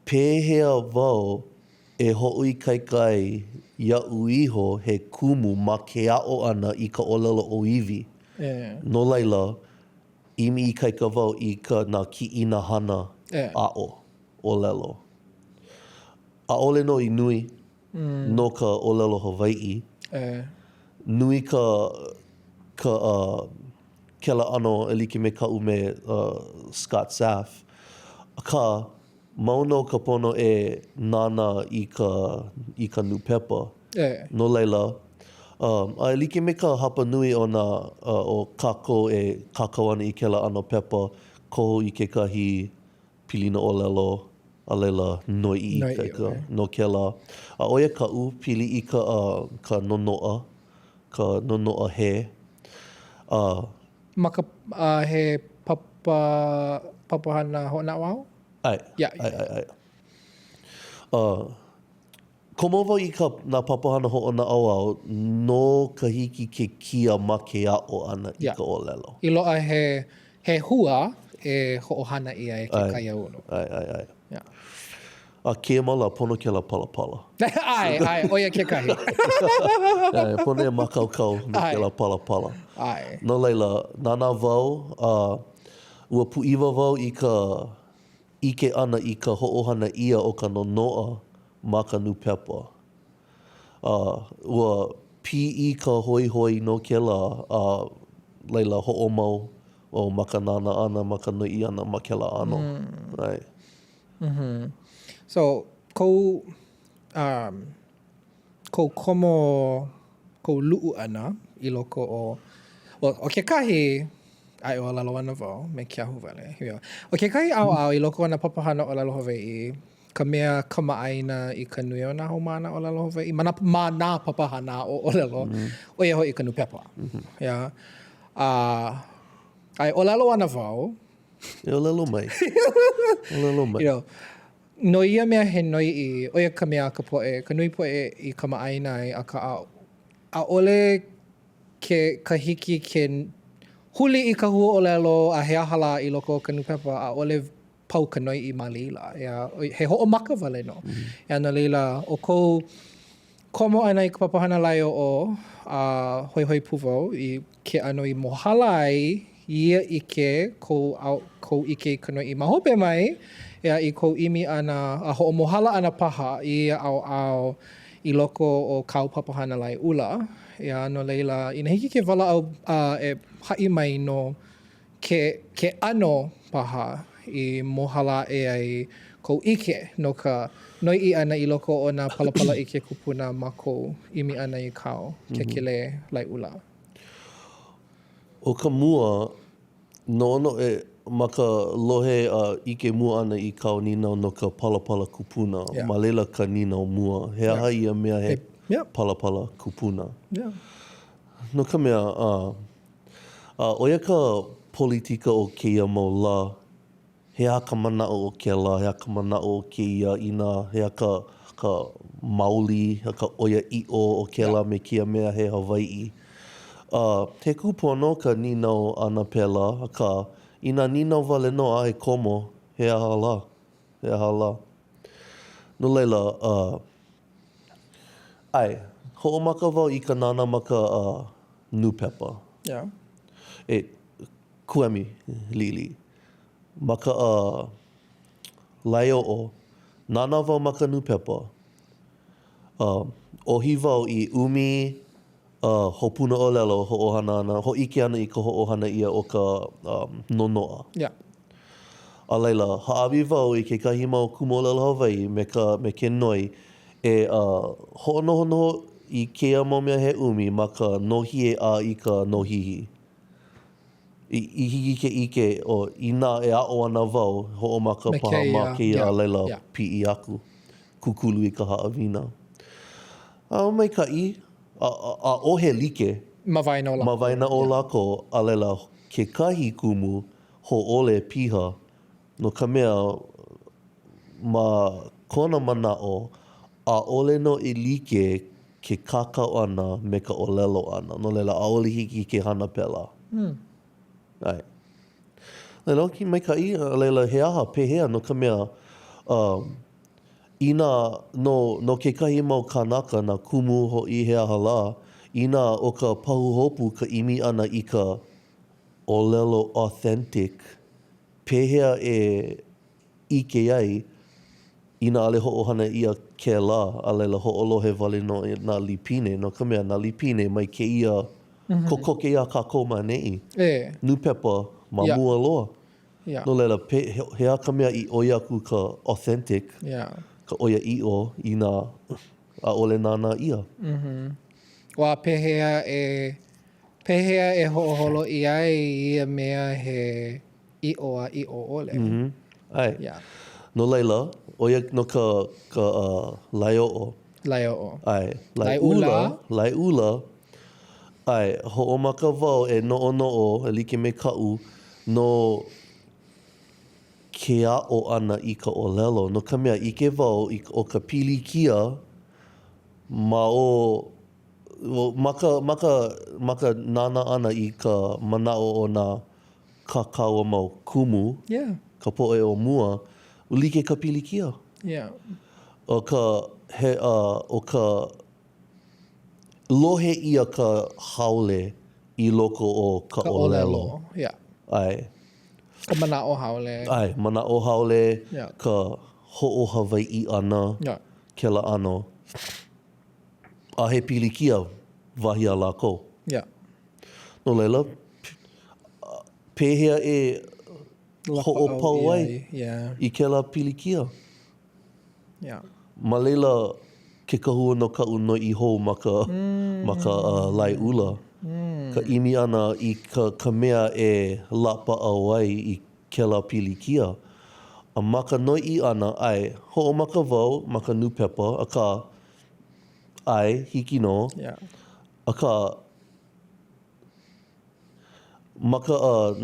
Pehea wau e hoʻoikaika ai iaʻu iho he kumu ma ke aʻo ʻana i ka ʻōlelo ʻōiwi? No laila, ʻimi ikaika wau i ka nā kiʻina hana aʻo ʻōlelo. ʻAʻole nō i nui no ka ʻōlelo Hawaiʻi. Nui ka ka kēlā ʻano e like me kaʻu me Scott Saff. Akā, Mau nō ka pono e nānā i ka i ka nūpepa. No laila, um, a e like me ka hapanui o nā uh, o kākou e kākau ana i kēlā ʻano pepa, koho i kekahi pilina ʻōlelo, a laila noiʻi ikaika no kēlā. A ʻo ia kaʻu pili i ka uh, ka nonoʻa, ka nonoʻa he. Uh, Ma ka, uh, he papa, papahana hoʻonaʻauao? ʻAe. Yeah. ʻAe, ʻae, ʻae. Uh, komo wau i ka, nā papahana hoʻonaʻauao no ka hiki ke kia ma ke aʻo ʻana i Yeah. ka ʻōlelo. I loaʻa he, he hua e hoʻohana ʻia e ke kaiāulu. ʻAe, ʻae, ʻae. Yeah. A kēia mau lā, pono kēlā palapala. ʻAe, ʻae, ʻo ia kekahi. ʻAe, pono e mākaukau no kēlā palapala. ʻAe. No laila, nānā wau, a ua pūʻiwa wau i ka ʻike ʻana i ka hoʻohana ʻia o ka nonoʻa ma ka nūpepa. A ua piʻi ka hoihoi no kēlā, a laila hoʻomau wau ma ka nānā ʻana, ma ka noiʻi ʻana ma kēlā ʻano. ʻAe. Mm-hmm. So, kou, um, kou komo, kou luʻu ʻana i loko o, well, ʻo kekahi, a e ʻōlelo ana wau me ke ahuwale. ʻO kekahi ʻaoʻao i loko o nā papahana ʻōlelo Hawaiʻi, ka mea kamaʻāina i ka nui o nā haumāna ʻōlelo Hawaiʻi, ma nā, ma nā papahana aʻo ʻōlelo, ʻo ia hoʻi ka nūpepa. Yeah. A, a e ʻōlelo ana wau, E ʻōlelo mai. ʻōlelo mai. You know, no ia mea he noiʻi, ʻo ia ka mea a ka poʻe, ka nui poʻe i kamaʻāina ai, akā ʻaʻole ke, ka hiki ke huli i ka huaʻōlelo a he aha lā i loko o ka nūpepa, ʻaʻole pau ka noiʻi ma laila. Yeah, he hoʻomaka wale nō. Yeah, no laila, ʻo kou. komo ʻana i ka papahana laeoʻo, a hoihoi pū wau i ke ʻano i mohala ai ia ʻike, kou, kou ʻike i ka noiʻi ma hope mai, ʻeā, i kou ʻimi ʻana a hoʻomohala ʻana paha i ia ʻaoʻao i loko o kāu papahana laeʻula. ʻEā, no laila, inā hiki ke walaʻau a e haʻi mai no ke ke ʻano paha i mohala aʻe ai kou ʻike no ka noiʻi ʻana i loko o nā palapala ʻike kupuna ma kou ʻimi ʻana i kāu kēkelē laeʻula. ʻO ka mua, noʻonoʻo e ma ka lohe a ʻike mua ʻana i kāu nīnau no ka palapala kupuna, ma laila ka nīnau mua, he aha ia mea he palapala kupuna? No ka mea, a ʻo ia ka politika o kēia mau lā, He aha ka manaʻo o kēlā, he aha ka manaʻo o kēia, inā he aha ka, ka maoli, ka ʻoiaʻiʻo o kēlā me kēia mea he Hawaiʻi. A he kūpono ka nīnau ʻana pēlā, akā, inā nīnau wale nō ʻaʻohe komo, he aha lā? He aha lā? No laila, a, ʻae, hoʻomaka wau i ka nānā ma ka nūpepa. Yeah. E, kuemi liʻiliʻi. Ma ka uh, laeoʻo, nānā wau ma ka nūpepa. Uh, ʻohi wau i ʻumi uh, hopuna ʻōlelo hoʻohana ana, hōʻike ana i ka hoʻohana ʻia o ka um, nonoʻa. Yeah. A laila, hāʻawi wau i kekahi mau kumu ʻōlelo Hawaiʻi me ka, me ke noi e uh, hoʻonohonoho i kēia mau mea he ʻumi ma ka nōhie a i ka nōhihi. I hiki ke ʻike, ʻo, inā e aʻo ana wau, hoʻomaka paha ma kēia a laila piʻi aku, kūkulu i ka haʻawina. A maikaʻi, ʻaʻohe like. Ma waena o lākou. Ma waena o lākou, a laila kekahi kumu hōʻole piha, no ka mea, ma kona manaʻo, ʻaʻole nō i like ke kākau ʻana me ka ʻōlelo ʻana, no laila ʻaʻole hiki ke hana pēlā. ʻAe. Laila, okay, maikaʻi, a laila, he aha, pehea, no ka mea, um, inā no, no kekahi mau kānaka, nā kumu hoʻi he aha lā, inā ʻo ka pahuhopu ka ʻimi ʻana i ka ʻōlelo authentic, pehea e ʻike ai, inā ʻaʻole hoʻohana ʻia kēlā, a laila hoʻolohe wale nō i nā lipine, no ka mea, nā lipine mai kēia kokoke iā kākou ma ʻaneʻi, nūpepa ma mua loa. No laila, he aha ka mea i ʻoi aku ka authentic, ka ʻoiaʻiʻo, inā ʻaʻole nānā ʻia? Ua pehea e, pehea e hoʻoholo ʻia ai ia mea he ʻiʻo a ʻiʻo ʻole. Mm-hmm. ʻAe. Yeah. No laila, ʻo ia no ka, ka uh, laeoʻo. Laeoʻo. ʻAe. Laeʻula. Laeʻula. ʻAe, hoʻomaka wau e noʻonoʻo e like me kaʻu no ke aʻo ʻana i ka ʻōlelo, no ka mea, ʻike wau i, ʻo ka pilikia ma o, ma ka, ma ka, ma ka nānā ʻana i ka manaʻo o nā kā kāua mau kumu, yeah. ka poʻe o mua, like ka pilikia. Yeah. ʻO ka, he, uh, ʻo ka lohe ʻia ka haole i loko o ka, ka ʻōlelo. Yeah. ʻAe. Ka manaʻo haole. ʻAe, manaʻo haole, yeah. ka hoʻohawaiʻi ʻana, yeah. kēlā ʻano. A he pilikia, wahi a lākou. Yeah. No laila, pehea e hoʻopau ai i kēlā pilikia? Ma laila ke kahua no kaʻu noiʻi hou ma ka ma ka laeʻula, ka ʻimi ʻana i ka ka mea e lapaʻau ai i kēlā pilikia. A ma ka noiʻi ʻana, ʻae, hoʻomaka wau ma ka nūpepa, akā, ʻae, hiki nō. Akā, ma ka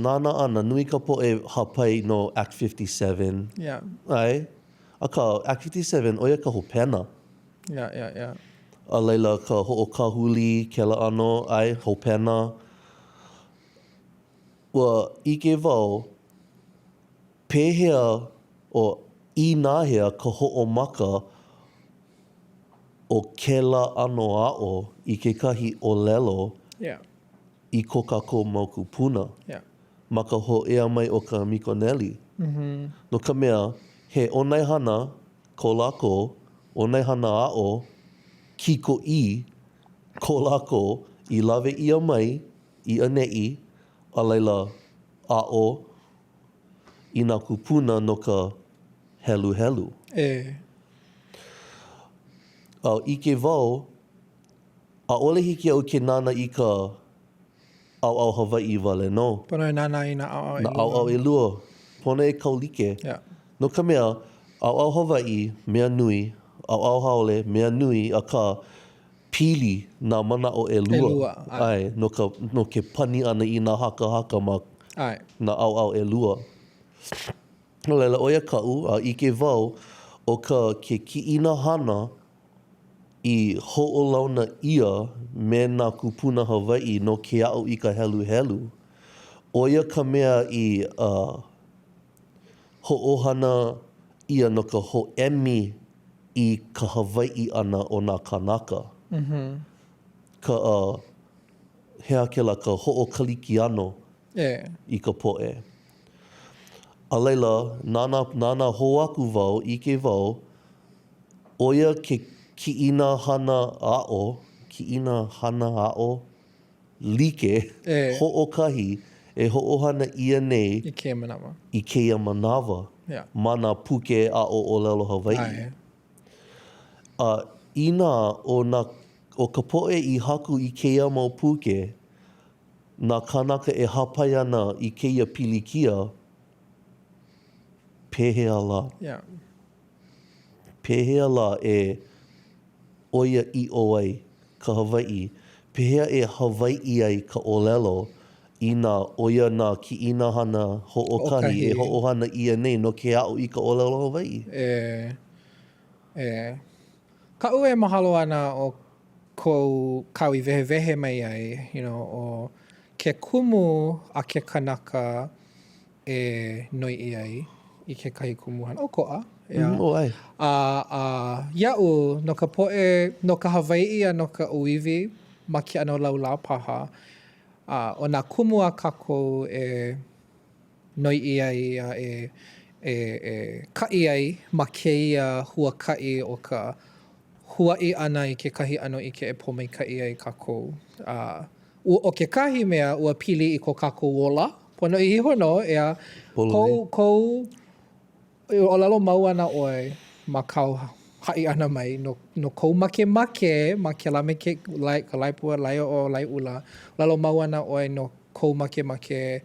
nānā ʻana, nui ka poʻe hāpai no Act 57. Yeah. ʻAe. Akā, Act 57, ʻo ia ka hopena. Yeah, yeah, yeah. A laila, ka hoʻokahuli, kēlā ʻano, ʻae, hopena. Ua ʻike wau, pehea, o, ināhea ka hoʻomaka. o kēlā ʻano aʻo i kekahi ʻōlelo Yeah. i ko kākou mau kūpuna Yeah. ma ka hōʻea mai o ka mikoneli. Mm-hmm. No ka mea, he ʻōnaehana ko lākou, ʻōnaehana aʻo kikoʻī ko lākou i lawe ʻia mai i ʻaneʻi, a laila aʻo i nā kūpuna no ka heluhelu. E. A ʻike wau, ʻaʻole hiki iaʻu ke nānā i ka ʻaoʻao Hawaiʻi wale nō. Pono e nānā i nā ʻaoʻao ʻelua. Nā ʻaoʻao ʻelua. Pono e kaulike. Yeah. No ka mea, ʻaoʻao Hawaiʻi, mea nui, ʻaoʻao haole, mea nui, akā, pili nā manaʻo ʻelua. ʻElua, ʻae. ʻAe, no ka, no ke pani ʻana i nā hakahaka ma ʻAe. nā ʻaoʻao ʻelua. No laila, ʻo ia kaʻu, a ʻike wau, ʻo ka ke kiʻina hana i hoʻolauna ʻia me nā kūpuna Hawaiʻi no ke aʻo i ka heluhelu, ʻo ia ka mea i uh, hoʻohana ʻia no ka hōʻemi i ka Hawaiʻi ʻana o nā kānaka. Ka, uh, he aha kēlā, ka hoʻokalikiano E. i ka poʻe. A laila, nānā, nānā hou aku wau, ʻike wau, ʻo ia ke kiʻina hana aʻo, kiʻina hana aʻo like, E. hoʻokahi e hoʻohana ʻia nei I kēia manawa. i kēia manawa Yeah. ma nā puke aʻo ʻōlelo Hawaiʻi. ʻAe. A inā ʻo nā, ʻo ka poʻe i haku i kēia mau puke, nā kānaka e hāpai ana i kēia pilikia, pehea lā? Yeah. Pehea lā e ʻoiaʻiʻo ai ka Hawaiʻi? Pehea e Hawaiʻi ai ka ʻōlelo inā ʻo ia nā kiʻina hana hoʻokahi e hoʻohana ʻia nei no ke aʻo i ka ʻōlelo Hawaiʻi? E, e. Kaʻu e mahalo ana ʻo kou kāu i wehewehe mai ai, you know, ʻo ke kumu a ke kanaka e noiʻi ai i kekahi kumuhana ʻokoʻa, ʻeā? Mm, oh, ʻae. A, a iaʻu, no ka poʻe, no ka Hawaiʻi a no ka ʻŌiwi ma ke ʻano laulā paha, a ʻo nā kumu a kākou e noiʻi ai a e, e, e kaʻi ai ma kēia huakaʻi o ka huaʻi ʻana i kekahi ʻano ʻike e pōmaikaʻi ai kākou. A ua, ʻo kekahi mea, ua pili i ko kākou ola ponoʻī iho nō, ʻeā, kou, kou ʻōlelo mau ana ʻoe ma kāu haʻi ʻana mai no, no kou makemake ma kēlā me ke, lae, ka laepua, laeoʻo, laeʻula, ʻōlelo mau ana ʻoe no kou makemake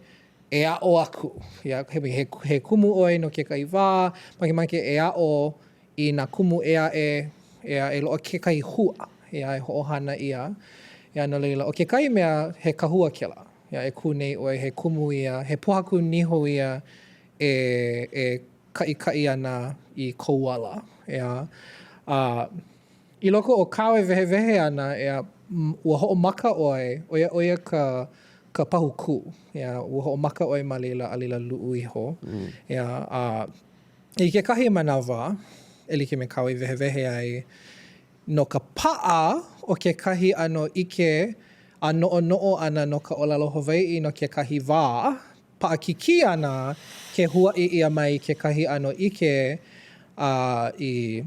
e aʻo aku. Yeah, he, he, he kumu ʻoe no kekahi wā, makemake e aʻo i nā kumu ʻē aʻe, ʻeā, e loaʻa kekahi hua, ʻeā, e hoʻohana ʻia. ʻEā, no laila, ʻo kekahi mea, he kahua kēlā. ʻEā, e kū nei ʻoe, he kumu ia, he pōhaku niho ia e, e kaʻikaʻi ana i kou ala, ʻeā. A i loko o kāu e wehewehe ana, ʻeā, ua hoʻomaka ʻoe, ʻo ia, ʻo ia ka, ka pahu kū, ʻeā, ua hoʻomaka ʻoe ma laila a laila luʻu iho, ʻeā, a I kekahi manawa, e like me kāu i wehewehe ai, no ka paʻa o kekahi ʻano ʻike a noʻonoʻo ʻana no ka ʻōlelo Hawaiʻi no kekahi wā, paʻakikī ana ke huaʻi ʻia mai kekahi ʻano ʻike a i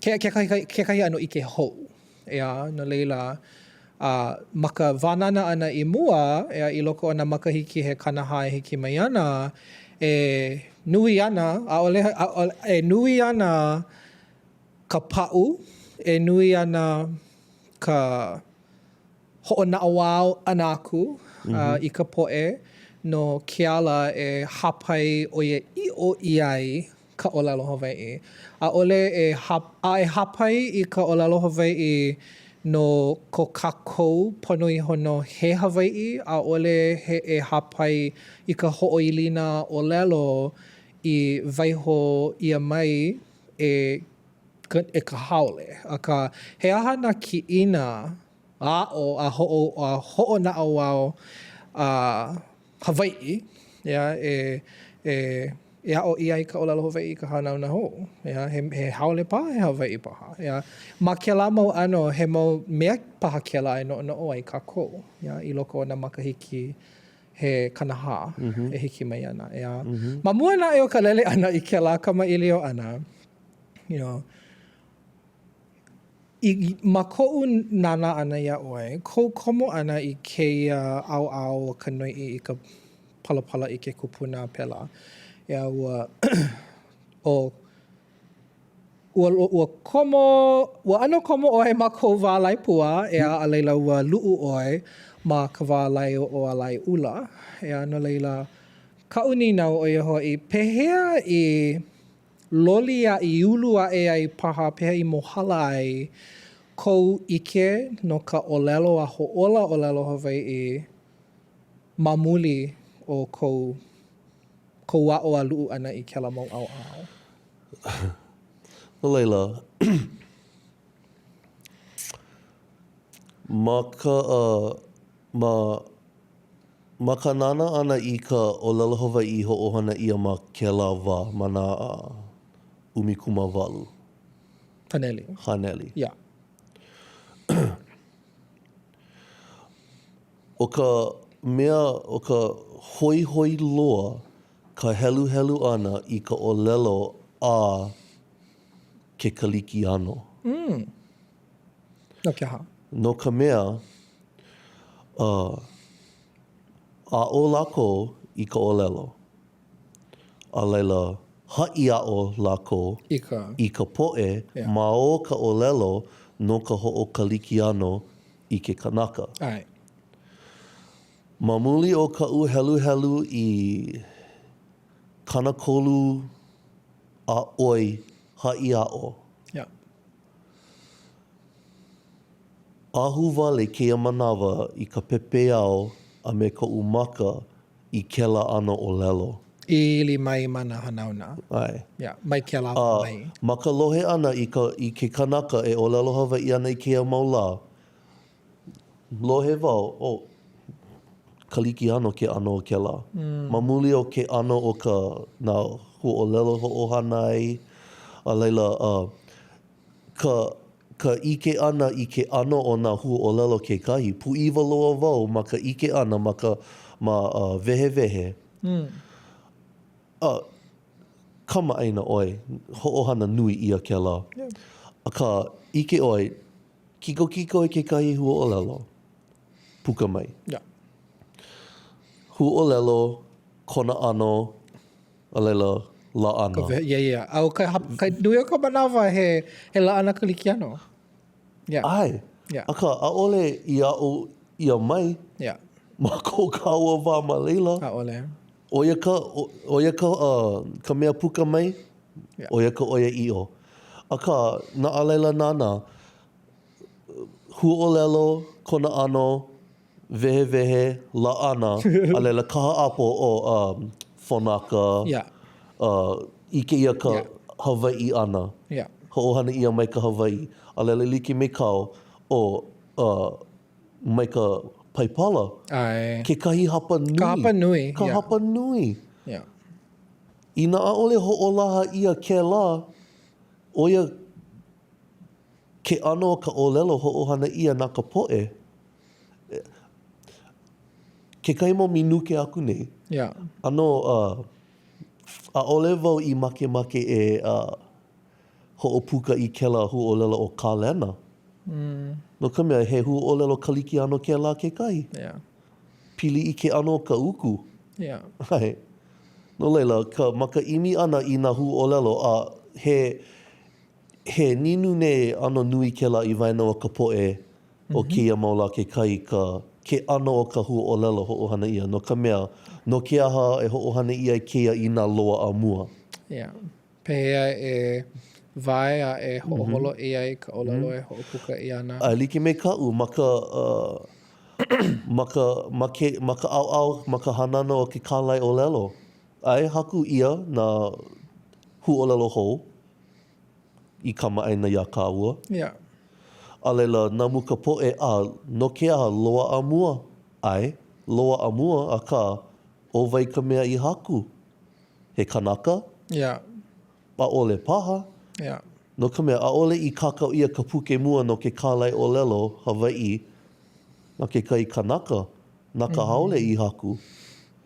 ke, kekahi, kekahi ʻano ʻike hou. ʻEā, no laila, a ma ka wānana ʻana i mua, ʻeā, i loko o nā makahiki he 40 e hiki mai ana, e nui ana, ʻaʻole, ʻaʻole, e nui ana ka paʻu, e nui ana ka hoʻonaʻauao ʻana aku i ka poʻe no ke ala e hāpai ʻoiaʻiʻo ʻia ai ka ʻōlelo Hawaiʻi. ʻAʻole e a e hāpai i ka ʻōlelo Hawaiʻi no ko kākou pono iho nō he Hawaiʻi, ʻaʻole he e hāpai i ka hoʻoilina ʻōlelo i waiho ʻia mai e e ka haole. Akā, he aha nā kiʻina aʻo a hoʻo a hoʻonaʻauao a Hawaiʻi, ʻeā, e, e. e aʻo ʻia ai ka ʻōlelo Hawaiʻi i ka hanauna hou? ʻEā, he, he haole paha, he Hawaiʻi paha. ʻEā, ma kēlā mau ʻano, he mau mea paha kēlā e noʻonoʻo ai kākou, ʻeā, i loko o nā makahiki he 40 e hiki mai ana, ʻeā. Ma mua naʻe o ka lele ʻana i kēlā kamaʻilio ʻana, you know, i, ma koʻu nānā ʻana iā ʻoe, kou komo ʻana i kēia ʻaoʻao o ka noiʻi i ka palapala ʻike kupuna a pēlā, ʻeā, ua, ʻo, ua, ua komo, ua ʻano komo ʻoe ma kou wā laepua, ʻeā, a laila ua luʻu ʻoe ma ka wā laeoʻo a laeʻula, ʻeā, no laila, kaʻu nīnau ʻo ia hoʻi, pehea i loli a i ulu aʻe ai paha pehea i mohala ai kou ʻike no ka ʻōlelo a hoʻōla ʻōlelo Hawaiʻi ma muli o kou kou aʻo a luʻu ʻana i kēlā mau ʻaoʻao? No laila, ma ka, ma Ma ka nānā ʻana i ka ʻōlelo Hawaiʻi i hoʻohana ʻia ma kēlā wā ma nā 18. Haneli. Haneli. Yeah. ʻO ka mea, ʻo ka hoihoi loa ka heluhelu ʻana i ka ʻōlelo a ke Kalikiano. Mm. No ke aha? No ka mea, uh, aʻo lākou i ka ʻōlelo. A laila, haʻi aʻo lākou I ka. i ka poʻe Yeah. ma o ka ʻōlelo no ka hoʻokalikiano i ke kanaka. ʻAe. Ma muli o kaʻu heluhelu i 30 a ʻoi haʻi aʻo. Yeah. Ahuwale kēia manawa i ka pepeiao a me koʻu maka i kēlā ʻano ʻōlelo. I ili mai ma nā hanauna. ʻAe. Yeah, mai kēlā wā mai. A ma ka lohe ʻana i ka i ke kanaka e ʻōlelo Hawaiʻi ana i kēia mau lā, lohe wau, oh, Kalikiano ke ʻano o kēlā. Ma muli o ke ʻano o ka nā huaʻōlelo hoʻohana ai, a laila, uh, ka, ka ʻike ʻana i ke ʻano o nā huaʻōlelo kekahi, pūʻiwa loa wau ma ka ʻike ʻana ma ka, ma uh, wehewehe. A, kamaʻāina ʻoe, hoʻohana nui ʻia kēlā. Yeah. Akā, ʻike ʻoe, kikokiko i kekahi huaʻōlelo, puka mai. Yeah. Huaʻōlelo, kona ʻano, a laila, laʻana. Ka wehe, yeah, yeah. A ʻo ka, ka nui o ka manawa he, he laʻana Kalikiano. Yeah. ʻAe. Yeah. Akā, ʻaʻole i aʻo ʻia mai yeah. ma ko kāua wā ma laila. ʻAʻole. ʻO ia ka, ʻo ia ka, uh, ka mea puka mai, yeah. ʻo ia ka ʻoiaʻiʻo. Akā, na a laila nānā, huaʻōlelo, kona ʻano, wehewehe, laʻana, a laila kahaʻapo ʻo um, Fonaka, yeah. uh, ʻike ʻia ka yeah. Hawaiʻi ʻana. Yeah. Hoʻohana ʻia mai ka Hawaiʻi. A laila like me kāu, ʻo uh, mai ka Paipala, ʻAe. kekahi hapa nui. Ka hapa nui. Ka yeah. hapa nui. Yeah. Inā ʻaʻole hoʻolaha ʻia kēlā, ʻo ia ke ʻano o ka ʻōlelo hoʻohana ʻia na ka poʻe. Kekahi mau minuke aku nei, Yeah. ʻano uh, ʻaʻole wau i makemake e uh, hoʻopuka i kēlā huaʻōlelo ʻo kālena. Mm. No ka mea, he huaʻōlelo Kalikiano kēlā kekahi. Yeah. Pili i ke ʻano o ka uku. Yeah. ʻAe. No laila, ka, ma ka ʻimi ʻana i nā huaʻōlelo, a he, he nīnūnē ʻano nui kēlā i waena o ka poʻe o kēia mau lā kekahi ka, ke ʻano o ka huaʻōlelo hoʻohana ʻia, no ka mea, no ke aha e hoʻohana ʻia ai kēia inā loaʻa mua? Yeah. Pehea e wae a e hoʻoholo ʻia ai ka ʻōlelo e hoʻopuka ʻia ana? A like me kaʻu, ma ka, uh, ma ka, ma ke, ma ka ʻaoʻao, ma ka hanana o ke kālaiʻōlelo, ʻae haku ʻia nā huaʻōlelo hou i kamaʻāina iā kāua. Yeah. A laila, namu ka poʻe, a no ke aha, loaʻa mua? ʻAe, loaʻa mua, akā, ʻo wai ka mea i haku? He kanaka? Yeah. ʻAʻole paha. Yeah. No ka mea, ʻaʻole i kākau ʻia ka puke mua no ke kālaiʻōlelo Hawaiʻi na kekahi kanaka, na ka haole i haku.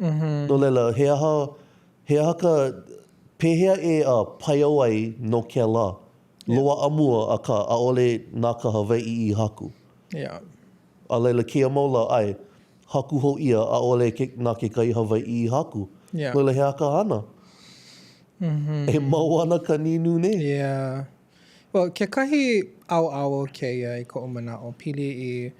No laila, he aha, he aha ka, pehea e paio ai no kēlā? Loaʻa mua, akā, ʻaʻole na ka Hawaiʻi i haku. Yeah. A laila, kēia mau lā, ʻae, haku hou ʻia, ʻaʻole ke, na kekahi Hawaiʻi i haku. Yeah. No laila, he aha ka hana? E mau ana ka nīnūnē. Yeah. Well, kekahi ʻaoʻao o kēia i koʻu manaʻo, pili i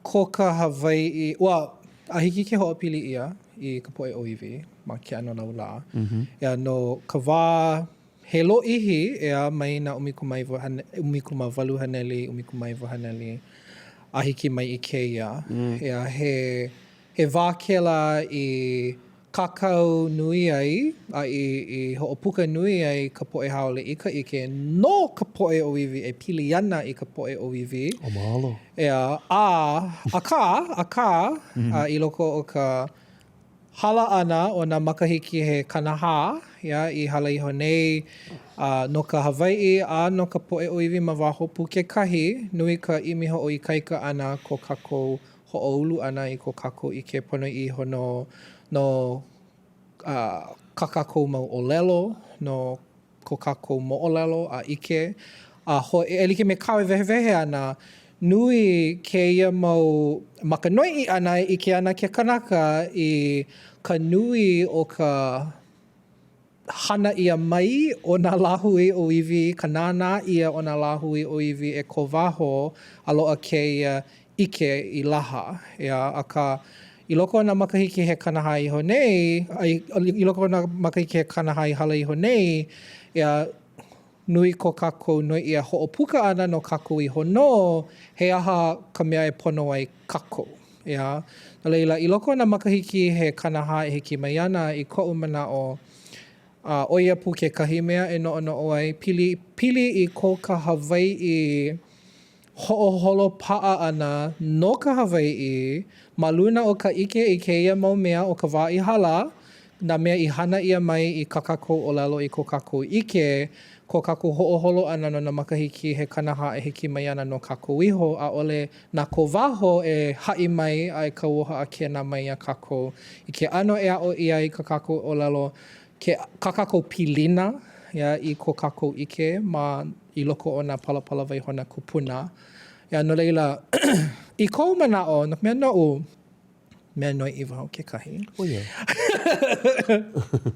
ko ka Hawaiʻi, well, a hiki ke hoʻopili ʻia i ka poʻe ʻōiwi ma ke ʻano laulā. Mm -hmm. Yeah, no ka wā he lōʻihi, ʻeā, mai nā 1800, 1900 a hiki mai i kēia. Mm. ʻEā, he, he wā kēlā i kākau nui ai a i, i hoʻopuka nui ai ka poʻe haole i ka ʻike no ka poʻe ʻōiwi e pili ana i ka poʻe ʻōiwi. Oh, mahalo. ʻEā, a, akā, akā, mm -hmm. a, i loko o ka hala ʻana o nā makahiki he 40, ʻeā, i hala iho nei, a, no ka Hawaiʻi a no ka poʻe ʻōiwi ma waho pū kekahi, nui ka ʻimi hoʻoikaika ʻana ko kākou hoʻoulu ʻana i ko kākou ʻike ponoʻī iho no, no uh, kā kākou mau ʻōlelo, no ko kākou moʻolelo a ʻike. A ho, e like me kāu e wehewehe ana, nui kēia mau, ma ka noiʻi ʻana e ʻike ana ke kanaka i ka nui o ka hana ʻia mai o nā lāhui ʻōiwi, ka nānā ʻia o nā lāhui ʻōiwi e ko waho a loaʻa kēia ʻike i laha, ʻeā, akā, i loko o nā makahiki he 40 iho nei, a i loko o nā makahiki he 40 i hala iho nei, ʻeā, nui ko kākou noiʻi a hoʻopuka ʻana no kākou iho nō, he aha ka mea e pono ai kākou, ʻeā? No laila, i loko o nā makahiki he 40 e hiki mai ana, i koʻu manaʻo, a ʻo ia pū kekahi mea e noʻonoʻo ai, pili, pili i ko ka Hawaiʻi hoʻoholo paʻa ʻana no ka Hawaiʻi ma luna o ka ʻike i kēia mau mea o ka wā i hala, nā mea i hana ʻia mai i kā kākou ʻōlelo i ko kākou ʻike, ko kākou hoʻoholo ʻana no nā makahiki he 40 e hiki mai ana no kākou iho, ʻaʻole na ko waho e haʻi mai a e kauoha a kēnā mai iā kākou i ke ʻano e aʻo ʻia ai kā kākou ʻōlelo, ke, kā kākou pilina, yeah, i ko kākou ʻike ma i loko o nā palapala waihona kupuna. Yeah, no laila, i kou manaʻo, no ka mea noʻu, mea noiʻi wau kekahi. Oh, yeah.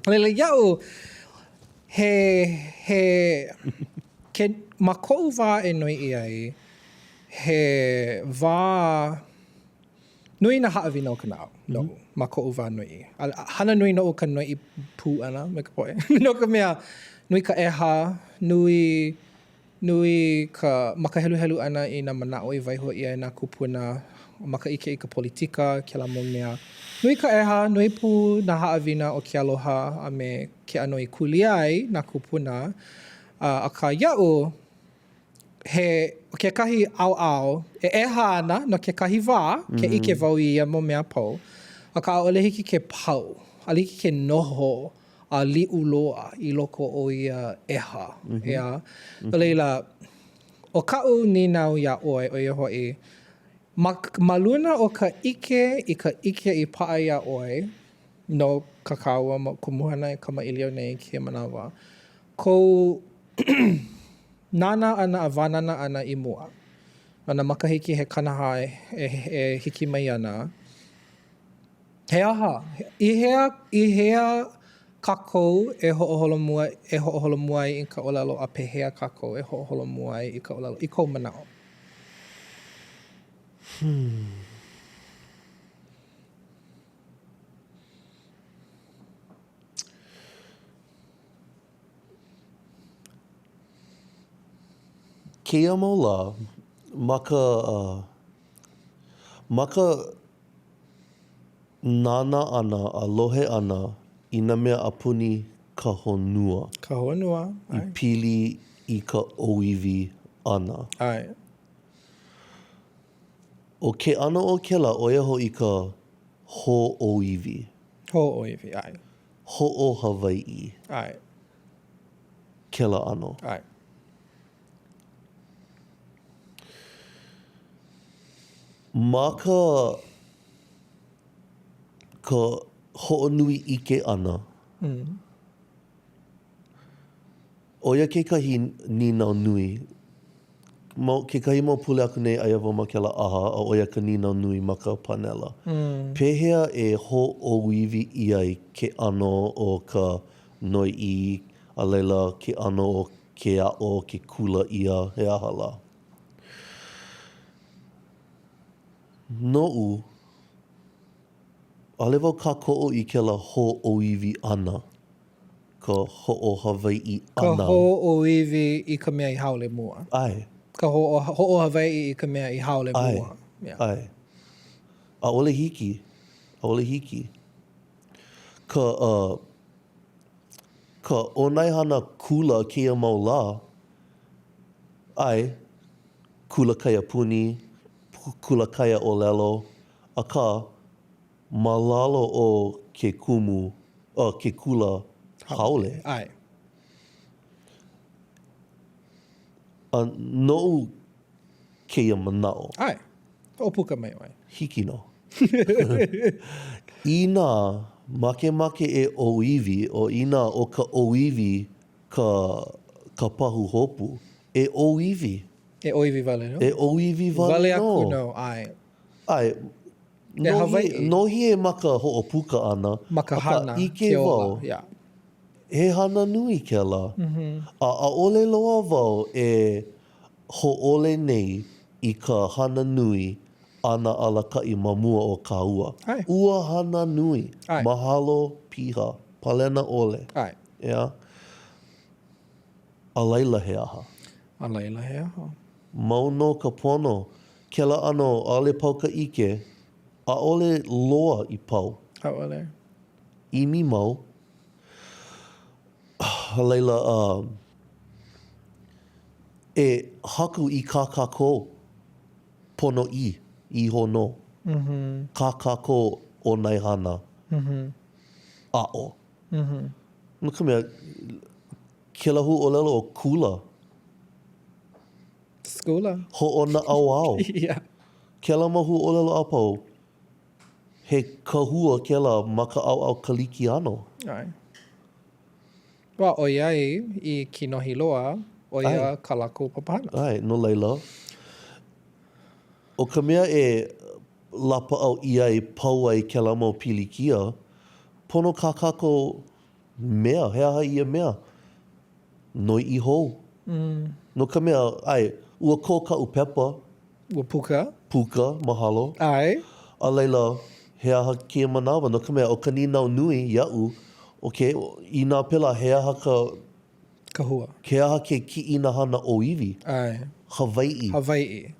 No laila, iaʻu, he, he, ke, ma koʻu wā e noiʻi ai, he wā Nui nā haʻawina o ka naʻau noʻu ma koʻu wā noiʻi. A hana nui noʻu ka noiʻi pū ʻana me ka poʻe. No ka mea, nui ka ʻeha, nui, nui ka, ma ka heluhelu ʻana i nā manaʻo i waiho ʻia e nā kūpuna, ma ka ʻike i ka politika, kēlā mau mea. Nui ka ʻeha, nui pū nā haʻawina o ke aloha a me ke ʻano i kūlia ai nā kūpuna. Akā iaʻu, he ʻo kekahi ʻaoʻao e ʻeha ana no kekahi wā, ke ʻike wau i ia mau mea a pau, akā ʻaʻole hiki ke pau, ʻaʻole hiki ke noho a liʻu loa i loko o ia ʻeha, ʻeā? No laila, ʻo kaʻu nīnau iā ʻoe, ʻo ia hoʻi, ma, ma luna o ka ʻike i ka ʻike i paʻa iā ʻoe no kā kāua mau kumuhana e kamaʻilio nei i kēia manawa, kou nānā ʻana a wānana ʻana i mua no nā makahiki he 40 e, e hiki mai ana, he aha, i hea, i hea kākou e hoʻoholomua, e hoʻoholomua ai i ka ʻōlelo a pehea kākou e hoʻoholomua ai i ka ʻōlelo, i kou manaʻo? Hmm. Kēia mau lā, ma ka, ma ka nānā ʻana a lohe ʻana i nā mea a puni ka honua. Ka honua, ʻae. I pili i ka ʻōiwi ʻana. ʻAe. ʻO ke ʻano o kēlā, ʻo ia hoʻi ka hōʻōiwi. Hōʻōiwi, ʻae. Hoʻohawaiʻi. ʻAe. Kēlā ʻano. ʻAe. Ma ka ka hoʻonui ʻike ʻana, ʻo ia kekahi nīnau nui. Mau, kekahi mau pule aku nei aia wau ma kēlā ʻaha a ʻo ia ka nīnau nui ma ka panela. Pehea e hōʻōiwi ʻia ai ke ʻano o ka noiʻi, a laila ke ʻano o ke aʻo, ke kula ʻia, he aha lā? Noʻu, ʻaʻole wau kākoʻo i kēlā hōʻōiwi ʻana, ka hoʻohawaiʻi Ka ʻana. hōʻōiwi i ka mea i haole mua. ʻAe. Ka hoʻohawaiʻi i ka mea i haole ʻAe. mua. Yeah. ʻAe. ʻAʻole hiki. ʻAʻole hiki. Ka, uh, ka ʻōnaehana kula kēia mau lā, ʻae, kula kaiapuni, kula kaiaʻōlelo, akā, ma lalo o ke kumu, uh, ke kula haole. ʻAe. A noʻu kēia manaʻo. ʻAe. Hoʻopuka mai ʻoe. Hiki nō. Inā makemake e ʻōiwi, o inā ʻo ka ʻōiwi ka, ka pahuhopu, e ʻōiwi. E ʻōiwi wale nō. E ʻōiwi wale nō. Wale aku nō, ʻae. ʻAe. E Hawaiʻi. Nōhie ma ka hoʻopuka ʻana. Ma ka hana, akā ʻike ke ola, wau, yeah. he hana nui kēlā. A ʻaʻole loa wau e hōʻole nei i ka hana nui a nā alakaʻi ma mua o kāua. ʻAe. Ua hana nui. ʻAe. Mahalo piha. Palena ʻole. ʻAe. ʻEā? A laila he aha? A laila he aha? Mau nō ka pono. Kēlā ʻano ʻaʻole pau ka ʻike, ʻaʻole loa i pau. ʻAʻole. ʻImi mau. A laila, e haku i kā kākou ponoʻī iho nō. Kā kākou ʻōnaehana aʻo. No ka mea, kēlā huaʻōlelo ʻo kula. Skula. Hoʻonaʻauao. Yeah. Kēlā mau huaʻōlelo a pau, he kahua kēlā ma ka ʻaoʻao Kalikiano. ʻAe. Well, ʻoiai i kinohi loa, ʻo ia kā lākou papahana. ʻAe, no laila, ʻo ka mea e lapaʻau ʻia ai pau ai kēlā mau pilikia, pono kā kākou mea, he aha ia mea? Noiʻi hou. No ka mea, ʻae, ua kō kaʻu pepa. Ua puka. Puka, mahalo. ʻAe. A laila, he aha kēia manawa? No ka mea, ʻo ka nīnau nui iaʻu, okay, inā pēlā, he aha ka. Kahua. He aha ke kiʻina hana ʻōiwi? ʻAe. Hawaiʻi. Hawaiʻi.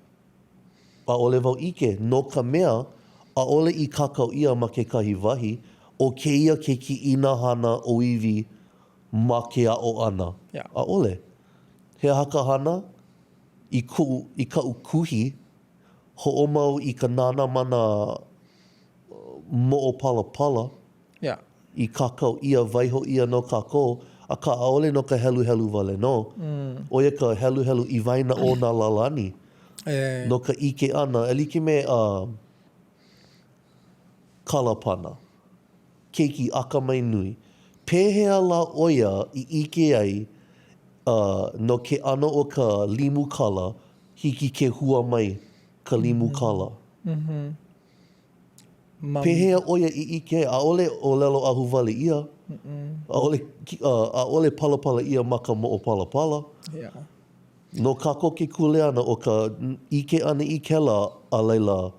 ʻAʻole wau ʻike, no ka mea, ʻaʻole i kākau ʻia ma kekahi wahi, ʻo kēia ke kiʻina hana ʻōiwi ma ke aʻo ʻana. Yeah. ʻAʻole. He aha ka hana? I kuʻu, i kaʻu kuhi, hoʻomau i ka nānā ma nā moʻopalapala Yeah. i kākau ʻia, waiho ʻia no kākou, akā ʻaʻole no ka heluhelu wale nō. ʻO ia ka heluhelu i waena o nā lālani E. no ka ʻike ʻana, e like me uh, Kalapana, keiki akamai nui. Pehea lā ʻo ia i ʻike ai uh, no ke ʻano o ka limu kala, hiki ke hua mai ka limu kala? Ma Pehea ʻo ia i ʻike ai? ʻAʻole ʻōlelo ahuwale ʻia. ʻAʻole, ʻaʻole palapala ʻia ma ka moʻopalapala. Yeah. No kākou ke kuleana ʻo ka ʻike ʻana i kēlā, a laila,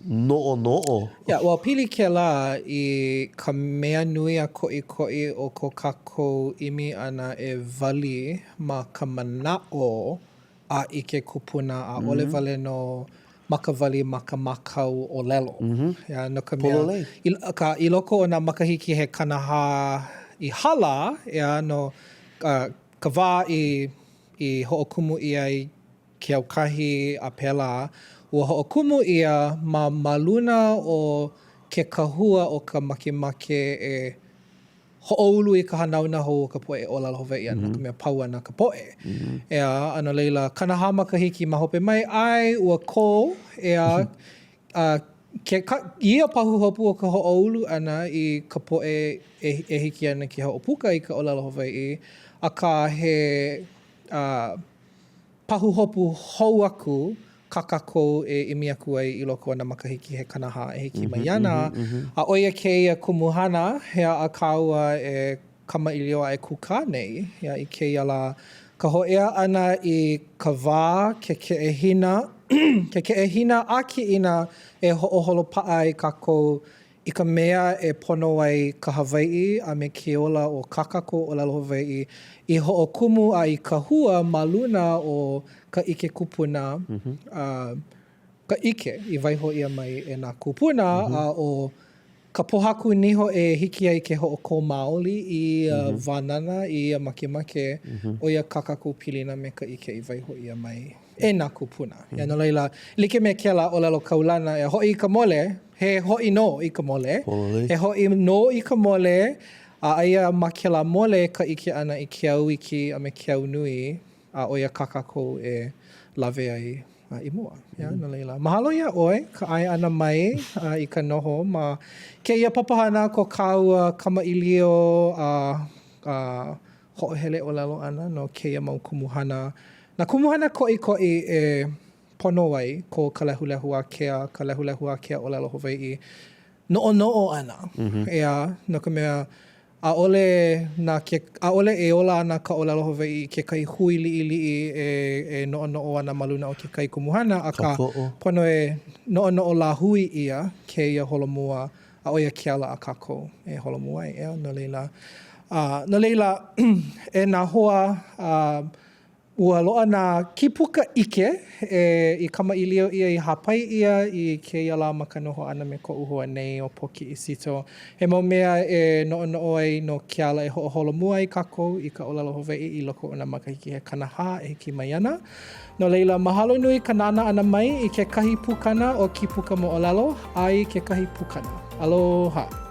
noʻonoʻo. Yeah, well, pili kēlā i ka mea nui a koʻikoʻi o ko kākou ʻimi ʻana e wali ma ka manaʻo a ʻike kupuna, ʻaʻole wale nō ma ka wali ma ka mākau ʻōlelo. Yeah, no ka mea, Pololei. i, akā, i loko o nā makahiki he 40 i hala, ʻeā, no uh, ka wā i, i hoʻokumu ʻia ai ke aukahi a pēlā, ua hoʻokumu ʻia ma, ma luna o ke kahua o ka makemake e. hoʻoulu i ka hanauna hou o ka poʻe e ʻōlelo Hawaiʻi ana, no ka mea pau ana ka poʻe. ʻEā, a no laila, 40 makahiki ma hope mai, ʻae, ua kō, ʻeā, a ke, ka, ia pahuhopu o ka hoʻoulu ʻana i ka poʻe e, e hiki ana ke hoʻopuka i ka ʻōlelo Hawaiʻi, akā he a, pahuhopu hou aku kā kākou e ʻimi aku ai i loko o nā makahiki he 40 e hiki mai ana, a ʻo ia kēia kumuhana, he a kāua e kamaʻilio a e kūkā nei ia i kēia lā, ka hōʻea ʻana i ka wā, ke keʻehina, ke keʻehina a kiʻina e hoʻoholo paʻa ai kākou i ka mea e pono ai ka Hawaiʻi a me ke ola o kā kākou ʻōlelo Hawaiʻi i hoʻokumu a i kahua ma luna o ka ʻike kupuna, a ka ʻike i waiho ʻia mai e nā kūpuna, a ʻo ka pōhaku niho e hiki ai ke hoʻokō maoli i ia wānana, i ia makemake, ʻo ia kā kākou pilina me ka ʻike i waiho ʻia mai e nā kūpuna. Yeah, no laila, like me kēlā ʻōlelo kaulana, e hoʻi i ka mole, he hoʻi nō i ka mole, he hoʻi nō i ka mole, a aia ma kēlā mole ka ʻike ʻana i ke au iki a me ke au nui, a ʻo ia kā kākou e lawe ai i mua. Yeah, no laila, mahalo iā ʻoe ka ʻae ʻana mai i ka noho ma kēia papahana ko kāua kamaʻilio a a hoʻohele ʻōlelo ʻana no kēia mau kumuhana. Nā kumuhana koʻikoʻi e pono ai ko ka lehulehu ākea, ka lehulehu ākea ʻōlelo Hawaiʻi noʻonoʻo ʻana, ʻeā, no ka mea, ʻaʻole na ke, ʻaʻole e ola ana ka ʻōlelo Hawaiʻi i kekahi hui liʻiliʻi e, e noʻonoʻo ana ma luna o kekahi kumuhana, akā, pono e noʻonoʻo lāhui ʻia kēia holomua, a ʻo ia ke ala a kākou e holomua ai, ʻeā, no laila, a, no laila, e nā hoa, a, Ua loaʻa nā kīpuka ʻike e i kamaʻilio ʻia i hāpai ʻia i kēia lā ma ka noho ʻana me koʻu hoa nei ʻo Pōkiʻi Sito. He mau mea e noʻonoʻo ai no ke ala e hoʻoholomua ai kākou i ka ʻōlelo Hawaiʻi i loko o nā makahiki he 40 e hiki mai ana. No laila, mahalo nui ka nānā ʻana mai i kekahi pukana o Kīpuka Moʻolelo a i kekahi pukana. Aloha!